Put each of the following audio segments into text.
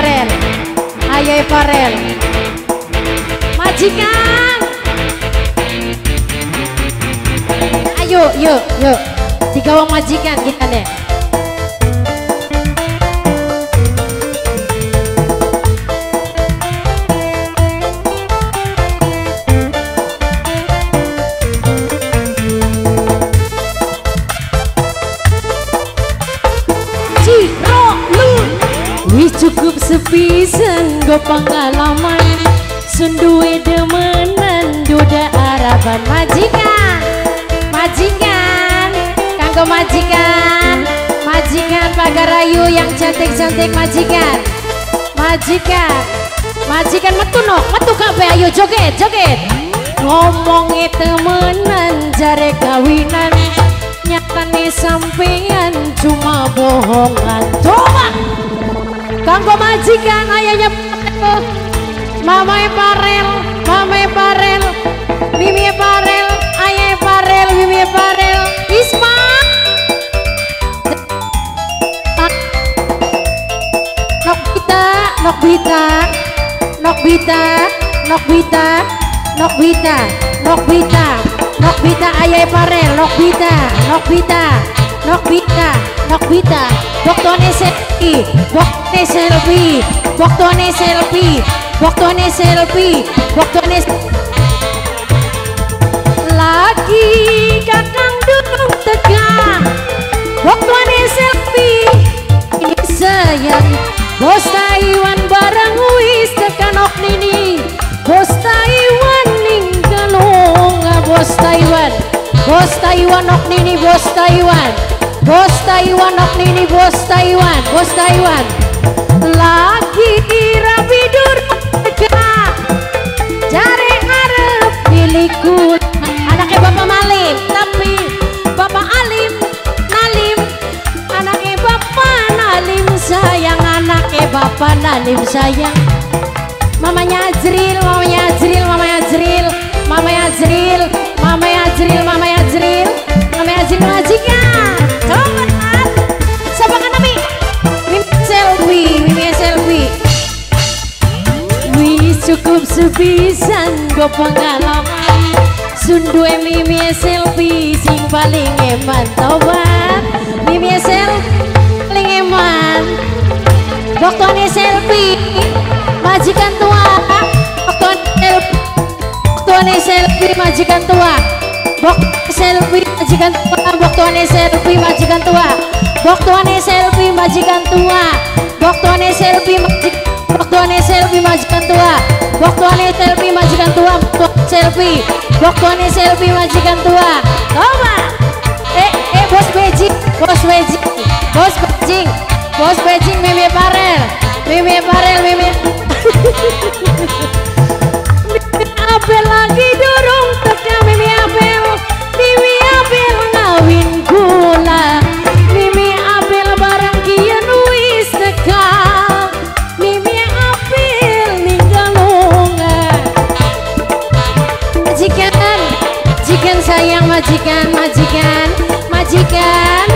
Farel, ayah Farel, majikan. Ayo, yuk, yuk, tiga wong majikan kita deh. Wis cukup sepisan go pengalaman, sunduwe demenan duda araban. Majikan, majikan, kanggo majikan, majikan Pagarayu yang cantik-cantik majikan, majikan, majikan metu no, metu kabeh ayo joget, joget. Ngomongi temenan jare kawinan, nyatane sampean cuma bohongan. Coba kanggo majikan ayahnya Mamae Farel, Mamae Farel, Mimi Farel, ayah Farel, Mimi Farel, Isma. Nok Bita, Nok Bita, Nok Bita, Nok Bita, Nok Bita, Nok Bita, Nok Bita, ayah Farel, Nok Bita, Nok Bita, Nok Bita, Nok Bita, waktune selfie, waktune selfie, waktune selfie, waktune selfie, waktune lagi kakang durung teka, waktune selfie ini sayang, bos Taiwan barang wis teka nok nini, bos Taiwan ninggalunga, bos Taiwan, bos Taiwan nok nini, bos Taiwan, bos Taiwan nok nini, bos Taiwan, bos Taiwan lagi rapi durung teka, jare arep milikku. Anaknya Bapak Malim, tapi Bapak Alim Nalim, anaknya Bapak Nalim sayang, anaknya Bapak Nalim sayang. Mamanya Azril, mamanya Azril, mamanya Azril, mamanya Azril, mamanya Azril, mamanya Azril, mamanya Azril majikan. Coba siapa kan nami? Mimi selfie, Mimi selfie. Wis cukup sepisan go pengalaman, sunduwe Mimi selfie sing paling eman tobat. Mimi selfie paling eman. Waktune selfie majikan tua, waktune selfie majikan tua, waktune selfie majikan tua, waktune selfie majikan tua, waktune selfie majikan tua, waktune selfie waktune selfie majikan tua, waktune selfie majikan tua, selfie, waktune selfie majikan tua. Coba bos Beijing, bos Beijing, bos Beijing, bos Beijing, Mimi Farel, Mimi Farel, Mimi. Mimi Abel lagi durung teka, Mimi Abel, Mimi Abel ngawin gula, Mimi Abel barang kian wis teka, Mimi Abel ninggal lunga. Majikan, majikan sayang, majikan, majikan, majikan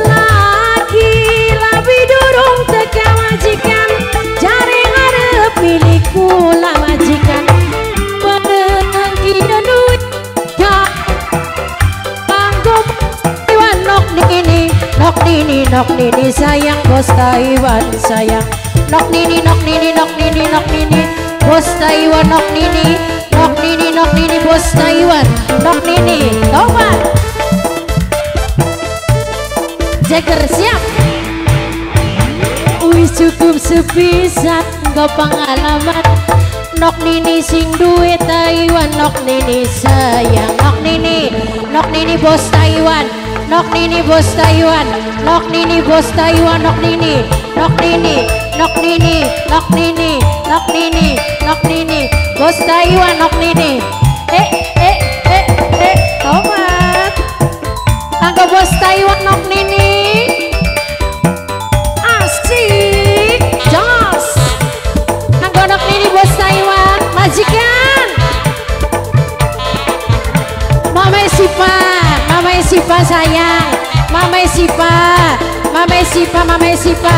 lagi labi durung teka majikan, jare ngarep milik kula majikan, bareng kian wis teka, kanggo Taiwan nok nini, nok nini, nok nini sayang, bos Taiwan sayang, nok nini, nok nini, nok nini, nok nini, bos Taiwan nok nini, nok nini, nok nini, bos Taiwan nok nini. Tobat Jagger siap. Wis cukup sepisan go pengalaman, nok nini sing duwe Taiwan, nok nini sayang, nok nini, nok nini bos Taiwan, nok nini bos Taiwan, nok nini bos Taiwan, nok nini, nok nini, nok nini, nok nini, nok nini, nok nini, bos Taiwan nok nini. Tomat kanggo bos Taiwan nok nini. Asik jos kanggo nok nini bos Taiwan majikan. Mama Sipa, Mama Sipa sayang, Mama Sipa, Mama Sipa, Mama Sipa,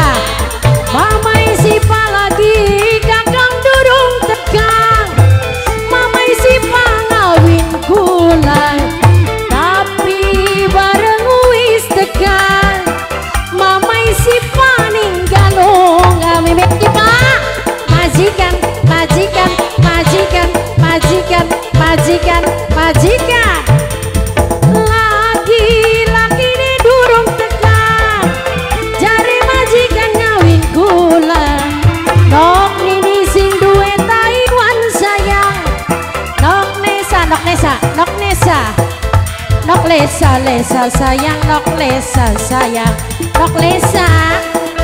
Mama Sipa lagi kakang durung tekan, mamai Sipa ngawin kula, tapi bareng wis tekan, mamai Sipa ninggalo ngami Sipa. Majikan, majikan, majikan, majikan, majikan, majikan. Laki-laki ini durung tekan, jare majikan ngawin kula. Nok Nini sing duwe Taiwan sayang, nok Nesa, nok Nesa, nok Nesa, nok Lesa, Lesa sayang, nok Lesa sayang, nok Lesa,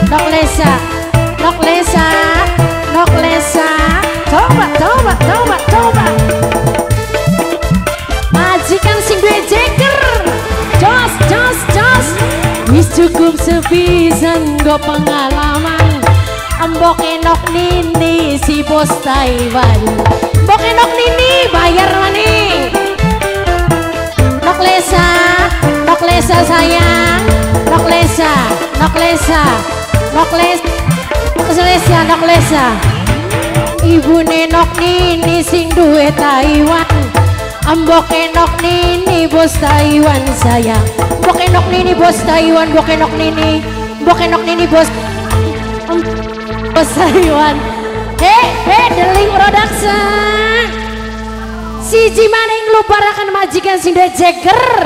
nok Lesa, nok Lesa, nok Lesa. Coba, coba, coba, coba. Majikan sing duwe jeger, jos, jos, jos. Wis cukup sepisan go pengalaman, mbok enok Nini si bos Taiwan. Mbok enok Nini bayar maning. Nok Lesa, nok Lesa sayang, nok Lesa, nok Lesa, nok Lesa, nok Lesa, nok Lesa. Ibu nenok Nini sing duwe Taiwan, mbok enok Nini bos Taiwan sayang. Mbok enok Nini bos Taiwan, mbok enok Nini, mbok enok Nini bos bos Taiwan. Hei, hei, Deling Production. Siji maning luparakan majikan sing duwe jeger.